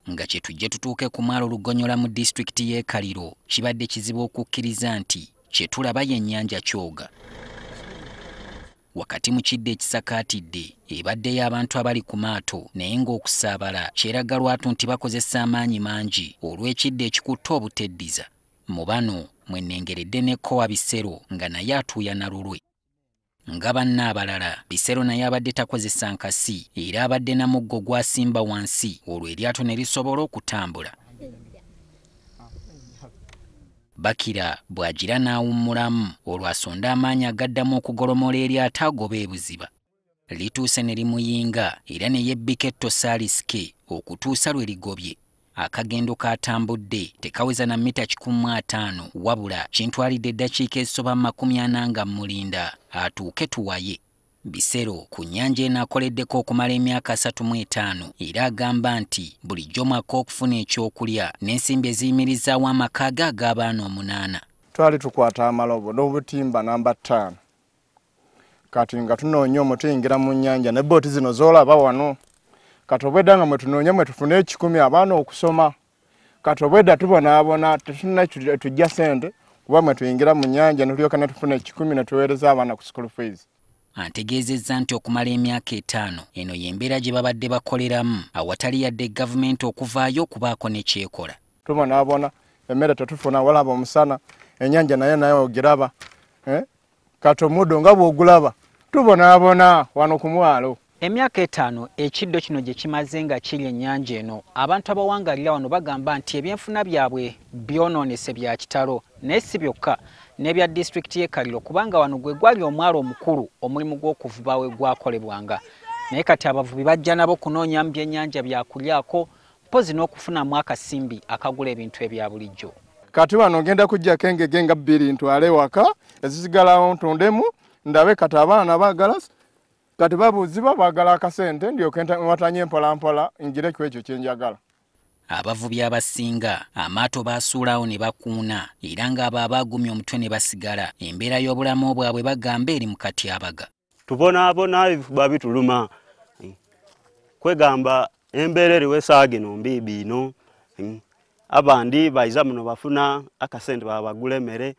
Nga kye tujje tutuuke ku mwalo Lugonyola mu disitulikiti y'e Kaliro, kibadde kizibu okukkiriza nti kye tulaba y'ennyanja Kyoga. Wakati mu kiddo ekisakaatidde ebaddeyo abantu abali ku maato, naye ng'okusaabala kyeraga lwatu nti bakozesa amaanyi mangi olw'ekiddo ekikutte obuteddiza. Mu bano mwe nnengeredde ne Kowa Bisero nga naye atuuyana lulwe. Nga banna abalala, Bisero naye abadde takozesa nkasi era abadde na muggo gw'asimba wansi olwo eryato ne lisobola okutambula. Bakira bw'agira n'awummulamu olwo asonda amaanyi agaddamu okugolomola eryato agoba ebuziba. Lituuse ne limuyinga era ne yebbika ettosi alisike okutuusa lwe ligobye. Akagendo k'atambudde tekaweza na mita 150, wabula kintwalidde eddakiika ezisoba 40 nga mmulinda atuuke tuwaye. Bisero ku nnyanja eno akoleddeko okumala emyaka 35 era agamba nti bulijjo mwaka okufuna ekyokulya n'ensimbi eziyimirizaawo amaka ge ag'abaana 8. Twali tukwata amalobo n'obutimba namba 5. Kati nga tunoonya omwo tuyingira mu nnyanja ne booti zino z'olaba wano. Kati obwedda nga mwe tunoonya mwe tufune 10 abaana okusoma. Kati obwedda tubonaabona tetulina tujja ssente kuba mwe tuyingira mu nnyanja ne tulyoka ne tufuna 10 ne tuweereza abaana ku school fees. Antegeezezza nti okumala emyaka 5 eno y'embeera gye babadde bakoleramu awatali yadde gavumenti okuvaayo okubaako ne kyekola. Tubonaabona emmere tetufuna, walaba omusana, ennyanja nayo nayo ogiraba, kati omuddo nga bw'ogulaba tubonaabona wano ku mwalo. Emyaka 5 ekiddo kino gye kimaze nga kiri ennyanja eno, abantu abawangalira wano bagamba nti ebyenfuna byabwe byonoonese bya kitalo, naye si byokka n'ebya disitulikiti y'e Kaliro, kubanga wano gwe gwali omwalo omukulu omulimu gw'okuvuba we gwakolebwanga. Naye kati abavubi bajja nabo kunoonyamu byennyanja byakulyako mpozi n'okufunamu akasimbi akagula ebintu ebya bulijjo. Kati wano ngenda kuggyako engege nga 2 ntwale waka, ezisigalawo ntundemu ndabe kati abaana baagala kati babuuziba baagala akasente ndyoke nwatanye mpola mpola ngire ku ekyo kye njagala. Abavubi abasinga amaato baasuulawo ne bakuuna era ng'abo abaagumya omutwe ne basigala embeera y'obulamu bwabwe bagamba eri mu katyabaga. Tubonaabona ebifuba bituluma, kwegamba embeera eriwo essaawa gino mbiibi ino. Abandi baiza muno bafuna akasente babagula emmere,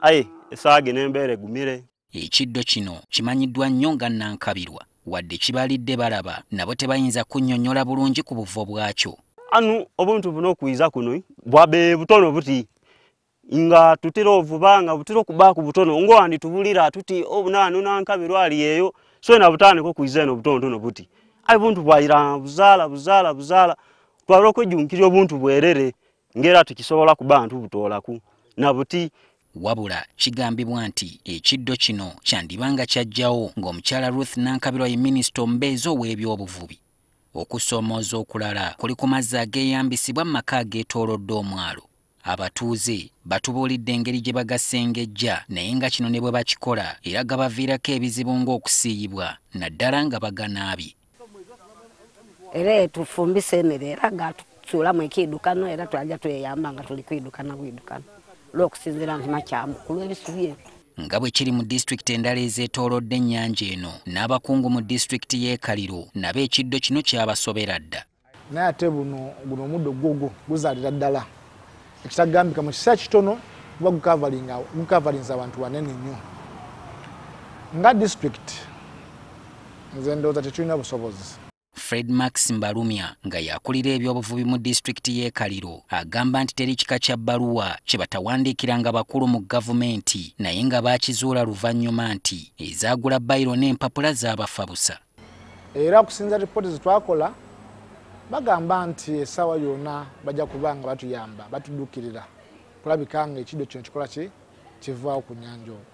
aye essaawa gino embeera egumire. Ekiddo kino kimanyiddwa nnyo nga Nankabirwa, wadde kibalidde balaba nabo tebayinza kunnyonnyola bulungi ku buvo bwakyo. Anu obuntu buno okwiza kuno bwabe butono buti nga tutera ovuba nga butera okubaako butono ng'owandi tubulira tuti obunaanu Nankabirwa ali eyo so na butandika okwiza eno butonotono buti, aye obuntu bwayira buzaala buzaala buzaala twabula okwejjunkirya obuntu bwerere ng'era tukisobola kuba ntubutoolaku na buti. Wabula kigambibwa nti ekiddo kino kyandiba nga kyajjawo ng'omukyala Ruth Nankabirwa ye minisita omubeezi ow'ebyobuvubi. Okusoomooza okulala kuli ku mazzi ageeyambisibwa mu maka ageetoolodde omwalo. Abatuuze batubuulidde engeri gye bagasengejja, naye nga kino ne bwe bakikola era gabaviirako ebizibu ng'okusiiyibwa naddala nga baganaabye. Era tufumbisa emmere era gatusuulamu ekiidukano era twajja tweyamba nga tuli kwidukana bwidukano olw'okusinziira nti makyamu ku lw'ebisubi ebyo. Nga bwe kiri mu disitulikiti endala ezeetoolodde ennyanja eno, n'abakungu mu disitulikiti y'e Kaliro nabo ekiddo kino kyabasobera dda. Naye ate buno guno omuddo gwogwo guzaalira ddala ekitagambika mu kiseera kitono guba gukavalinza abantu wanene nnyo. Nga disitulikiti nze ndowooza tetulina busobozi. Fred Max Mbalumya nga yakulira ebyobuvubi mu disitulikiti y'e Kaliro agamba nti teri kika kya bbaluwa kye batawandiikiranga bakulu mu gavumenti, naye nga baakizuula luvannyuma nti ezaagula bayiro n'empapula zaabafa busa. Era okusinza ripooti ze twakola bagamba nti essaawa yonna bajja kuba nga batuyamba batudduukirira kulabika nga ekiddo kino kikola ki kivaawo ku nnyanja okwo.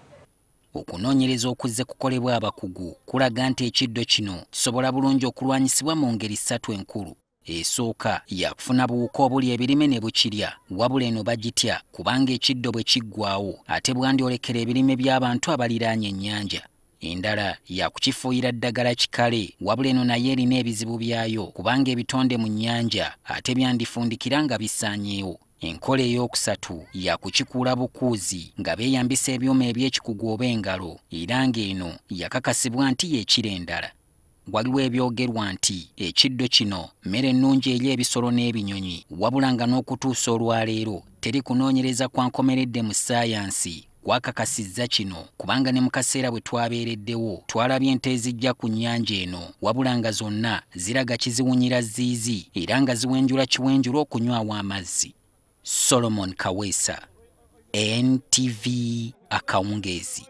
Okunoonyereza okuzze kukolebwa abakugu kulaga nti ekiddo kino kisobola bulungi okulwanyisibwa mu ngeri 3 enkulu. Esooka yakufuna buwuka obuli ebirime ne bukirya, wabula eno bagitya kubanga ekiddo bwe kiggwawo ate bwandyolekera ebirime by'abantu abaliraanye ennyanja. Endala yakukifuuyira ddagala kikale, wabula eno naye erina ebizibu byayo kubanga ebitonde mu nnyanja ate byandifundikira nga bisaanyeewo. Enkola ey'okusatu yakukikuula bukuuzi nga beeyambisa ebyuma eby'ekikugu oba engalo, era ng'eno yakakasibwa nti y'ekira endala. Waliwo ebyogerwa nti ekiddo kino mmere ennungi eri ebisolo n'ebinyonyi, wabula nga n'okutuusa olwaleero teri kunoonyereza kwa nkomeredde mu ssaayansi kwakakasizza kino, kubanga ne mu kaseera bwe twabeereddewo twalabye ente ezijja ku nnyanja eno, wabula nga zonna ziraga kiziwunyira ziizi era nga ziwenjula kiwenjula okunywawo amazzi. Solomon Kaweesa, NTV, akawungeezi.